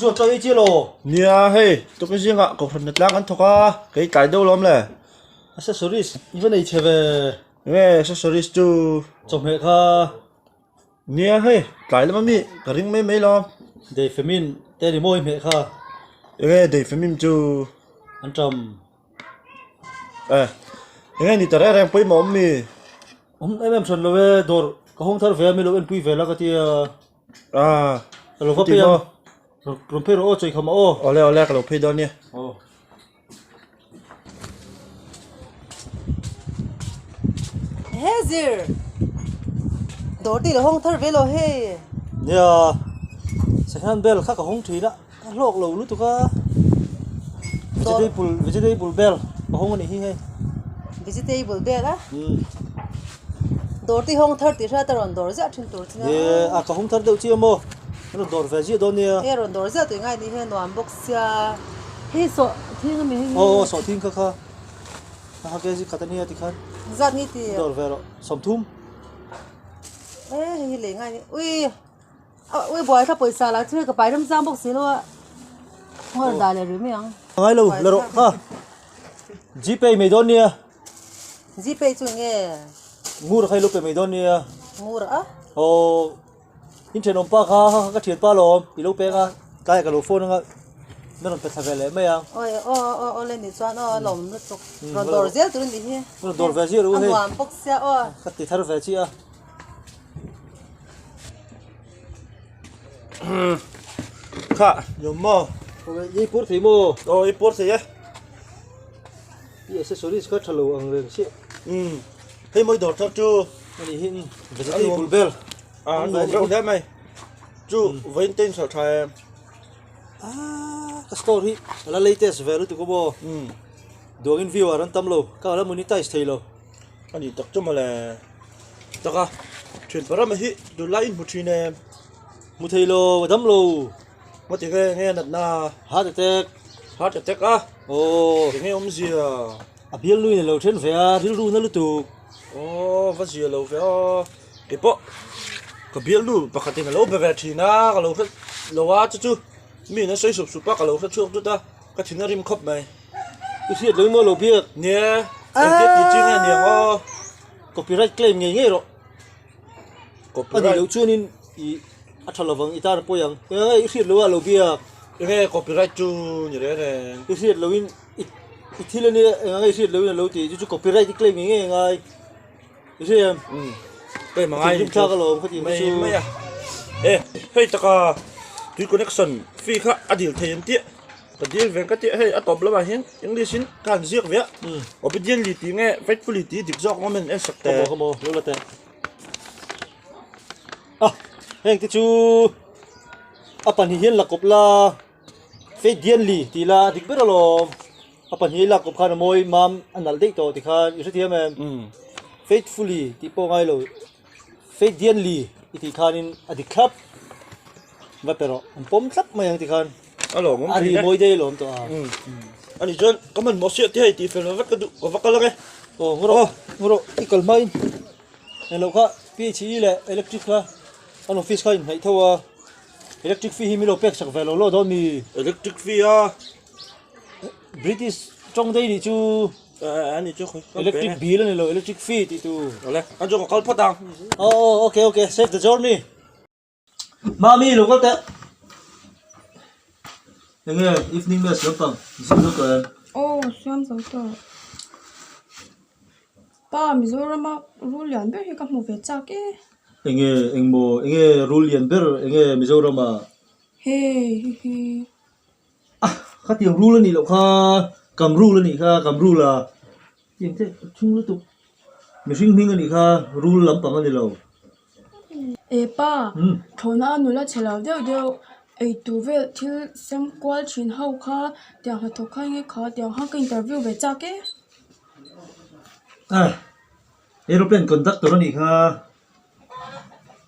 Chu chaw ei chiah lo. Nia hei, tukin zingah kohhran hnatlang an thawk a, kei tlai deuh lawm le. Accessories i va nei chhe ve. Enge accessories chu? Chawhmeh kha. Nia hei, tlai lam ami ka ring mai mai lawm. Deifemin te ni mawi hmeh kha. Enge deifemin chu? An ṭam. Eh, enge ni ta reng reng pawimawh awm mi? Awm em em hran lo e, dawr ka hawng thar ve a, mi lo enpui ve la ka ti a. Ah, Ka lo va phei ang. Rawn phei rawh aw, chawi kham ah aw. Awle awle, ka lo phei dawn nia. Aw. He zir! Dawr te i lo hawng thar ve lo hei. Nia, second bell kha ka hawng thin a, ka hlawk lo lutuk a. Vegetable, vegetable bell ka hawng a nih hi hei. Vegetable bell a? Dawr te i hawng thar tih hriat a rawn dawr ziah thin tur chu nia. He, a ka hawng thar deuh chiah maw? Ka rawn dawr ve ziah dawn nia. He rawn dawr ziah tih ngai nih hi a nuam bawk sia. Hei sawh thing a mi hei hi. Aw aw sawh thing kha kha. A ha kg khat a nia tikhan. Zat nge ti? Dawr ve rawh. 30. E hei hi lei ngai ni. Ui ui buai kha pawisa lah chu hei ka pai ram zang bawk si lo a. Nghawr dah leh rih mai ang. Ngai lo la rawh kha. Gpay mai dawn nia. Gpay chu nge? Ngur kha i lo pe mai dawn nia. Ngur a? Aw. In thenawm pa kha ka thian pa lawm i lo peng a tlaiah ka lo phone anga na rawn pe thla ve leh mai ang. Awi aw aw aw le nih chuan aw a lawm lutuk rawn dawr zel tur a nih hi rawn dawr ve ziah ru hei a nuam bawk sia aw ka ti thar ve chiah a. Kha nuam maw i pur thei maw aw i pur thei e i accessories kha tha lo ang reng chiah hei mawi dawr thar chu a nih hi vegetable bel A nuam reuh hle mai. Chu vawiin te insawi tha em? Ah, ka store hi a la latest ve lutuk a maw? Umm. Duangin viewer an tam lo, ka la monetize thei lo. A nih tak chu mawle. Tak a, thian parama hi tunlai in hmu thin em? Hmu thei lo, a dam lo. Maw ti nge nge natna? Heart attack. Heart attack a? Aw. Enge awmzia? A bialnu in a lo then ve a, rilru na lutuk. Aw, va zia lo ve aw. Keipawh ka bialnu pakhatin a lo be ve thin a, ka lo hre lo a, chu chu mi in a sawi sup sup a, ka lo hre chhuak tut a, ka thin a rim khawp mai. I hriat lo emaw lo biak? Nia, engtia tih chi nge niang aw. Copyright claim ngei ngei rawh. Copyright. A nih loh chuanin i a tha lovang i tan a pawi ang. Eng nge i hriat lo a lo biak? Enge copyright chu ni reng reng? I hriat loin i i thil a nia eng ang nge i hriat loin a lo ti chu chu copyright i claim ngei ngei a ngai. I hria em? Umm claim a ngai Thinrim thlak alawm kha tih mai chu. mai a. E hei taka tui connection fee kha a dil thei an tih ka dil ve ka tih hei a tawp lamah hian English in ka han ziak ve a obediently tih nge faithfully tih dik zawk awm en sak teh. Khawmaw khawmaw lo la teh. Ah heng te chu a pahnih hian la kawp la. Faithdianli tih la a dik ber alawm. A pahnih lak kawp khan a mawi mam a nalh daih tawh ti khan i hrethiam em? Faithfully tih pawh ngai lo. Faithdianli i tih khanin a dik thlap. Va pe rawh. An pawm thlap mai ang ti khan. A lawm awm A ri mawi daih alawm tawh a. Ani chuan ka hmanhmawh siah te hei tih fel vat ka duh ka va kal ang e. Aw ngaw rawh ngaw rawh i kal hmain englo kha PHE leh electric kha an office kha inhnaih tho a. Electric fee hi min lo pek sak ve lo lo dawn mi? Electric fee a? British tawng daih nih chu. A ni chu khawi. Electric bill a ni lo, electric fee tih tu. Awle, an chu ka kal phawt ang. Aw aw okay okay, save the journey. Mami lo kal teh. Enge evening mass lampang zir zo tawh em? Aw siam zo tawh. Pa Mizorama rul lian ber hi ka hmu ve chak e. Enge engmaw enge rul lian ber enge Mizorama? Hei hi hi. Ah khatiang rul anih loh kha kam rul anih kha kam rul a tiang te thing lutuk mihring hming anih kha rul lampang ani lo. E pa thlawhna a nula chhe lo deuh deuh eitur vel thil sem kual thin ho kha tiang hnathawk kha enge kha tiang kha ka interview ve chak e. Ah aeroplane conductor anih kha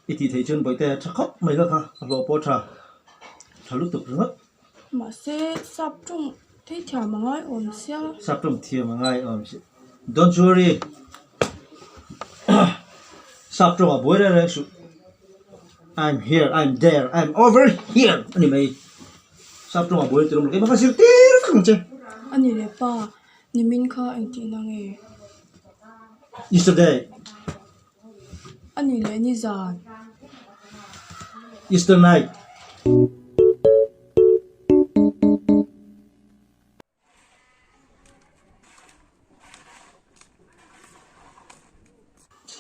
i tih theih chuan bawihte a tha khawp mai kha kha a hlawh pawh a tha tha lutuk ringawt. Mahse sap tawng thei thiam a ngai awm sia. Sap tawng thiam a ngai awm sia don't worry sap tawng a buai reng reng suh I'm here I'm there I'm over here a ni mai. Sap tawngah buai tir awm lo keimah kha zirtir vek ang che. A ni le pa, nimin kha engtihna nge? Yesterday. A ni le nizan. Easter night.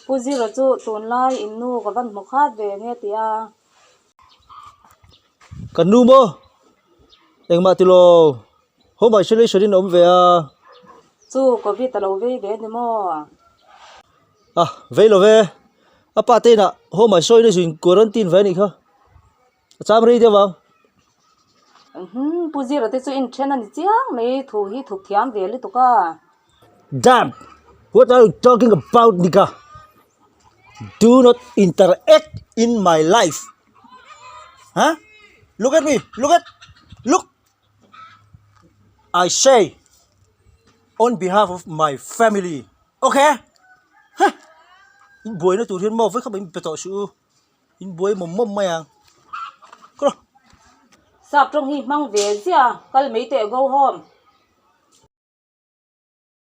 Pu Zira chu tunlai in nu ka van hmu khat ve nge ti a. Kan nu maw? Engmah ti lo, home isolation in a awm ve a. Chu covid a lo vei ve ni maw? A, vei lo ve. A pa te inah home isolation quarantine ve a nih kha. A cham rei deuh ang. Umm Pu Zira te chu in then a ni chiang mai thu hi thuk thiam ve lutuk a. Damn! What are you talking about nigga? Do not interact in my life. Huh? Look at me! Look at! Look! I say on behalf of my family. Okay? Huh! In buaina tur hian maw vek kha in pe tawh suh u. In buai mawm mawm mai ang. Kawr. Sap tawng hi hmang ve ziah kal mai teh go home.